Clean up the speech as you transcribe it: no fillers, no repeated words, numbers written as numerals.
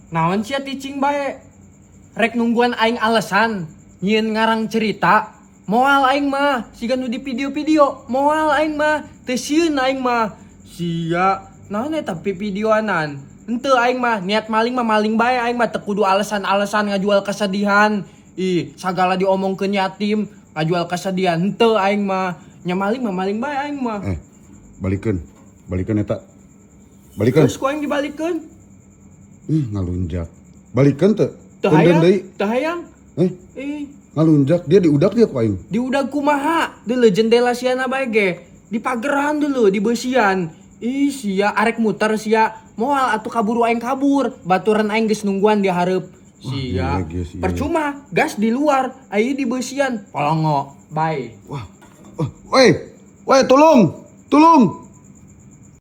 Naon sia cicing bae? Rek nungguan aing alasan nyieun ngarang cerita. Moal aing mah, siga nu di video-video. Moal aing mah, teu sieun aing mah. Sia, naon eta videoanan? Henteu, aing mah niat maling mah maling bae, aing mah teu kudu alasan-alasan ngajual kesedihan. Ih, sagala diomongkeun yatim, ngajual kesedihan. Henteu aing mah. Nya maling mah maling bae aing mah. Eh, balikeun. Balikeun eta. Balikeun. Terus ku aing dibalikeun. Ih, ngalunjak. Balikeun teu? Teu Punten hayang, deui. Teu hayang. Eh, Ih, ngalunjak dia, diudak dia ku aing. Diudag kumaha? Deuleu jendela siana bae ge. Di pageran dulu, di beusian. Ih, sia arek muter sia. Moal atuh, kaburu aing kabur. Baturan aing geus nungguan di hareup. Sia. Gila, geus, iya. Percuma, gas di luar, aing di beusian. Polongo. Bye. Wah. Oh, woi. Woi, tolong. Tolong.